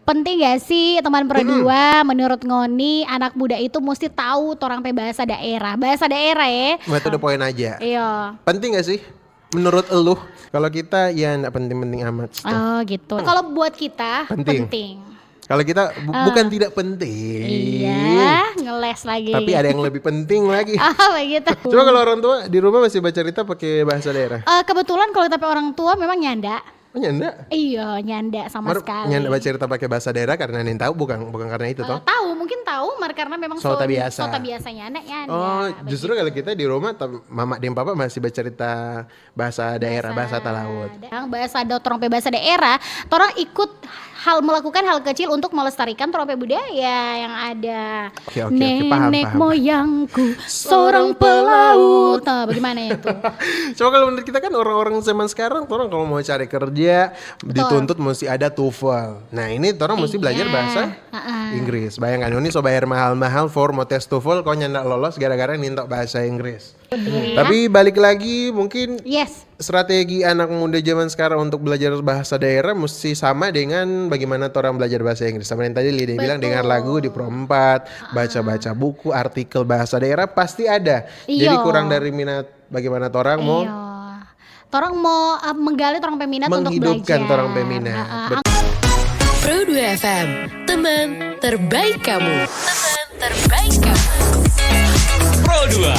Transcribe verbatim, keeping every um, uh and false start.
Penting gak sih teman Pro dua, menurut ngoni anak muda itu mesti tahu torang pe bahasa daerah? Bahasa daerah ya. Buat ada poin aja. Iya. Penting gak sih? Menurut elu? Kalau kita ya nggak penting-penting amat. Sih. Oh gitu. Kalau buat kita Penting. penting. Kalau kita bu- bukan tidak penting. Iya, ngeles lagi. Tapi ada yang lebih penting lagi. Ah, begitu. Coba kalau orang tua di rumah masih bacerita pakai bahasa daerah. Eh, kebetulan kalau tapi orang tua memang nyanda. Oh, nyanda? Iya, nyanda sama Mar- sekali. Nyanda bacerita pakai bahasa daerah karena yang tahu bukan bukan karena itu Eh, toh. Tahu, mungkin tahu mar karena memang So tak biasa. So tak biasa nyanda, nyanda. Oh, justru kalau kita di rumah tem- mama dan papa masih bacerita bahasa daerah, bahasa Talaut. Yang bahasa do torang pe bahasa daerah, torang ikut hal melakukan hal kecil untuk melestarikan torang pe budaya yang ada. Oke, oke, oke, paham, Nenek paham. moyangku seorang pelaut. Nah, bagaimana itu? Coba kalau menurut kita kan orang-orang zaman sekarang, orang kalau mau cari kerja dituntut mesti ada TOEFL. Nah ini orang mesti belajar Iya. bahasa Heeh. Inggris. Bayangkan ini so bayar mahal-mahal for mau tes TOEFL, kau nyanda lolos gara-gara nintok bahasa Inggris. Iya. Tapi balik lagi mungkin Yes. strategi anak muda zaman sekarang untuk belajar bahasa daerah mesti sama dengan bagaimana orang belajar bahasa Inggris. Sama yang tadi Lide bilang, dengar lagu di Pro empat, baca-baca buku, artikel bahasa daerah pasti ada. Jadi Iyo. Kurang dari minat bagaimana orang mau Iya. Torang mau uh, menggali torang pe minat untuk Menghidupkan belajar. Torang pe minat. Heeh. Betul. Pro dua F M, teman terbaik kamu. Teman terbaik kamu. Pro dua.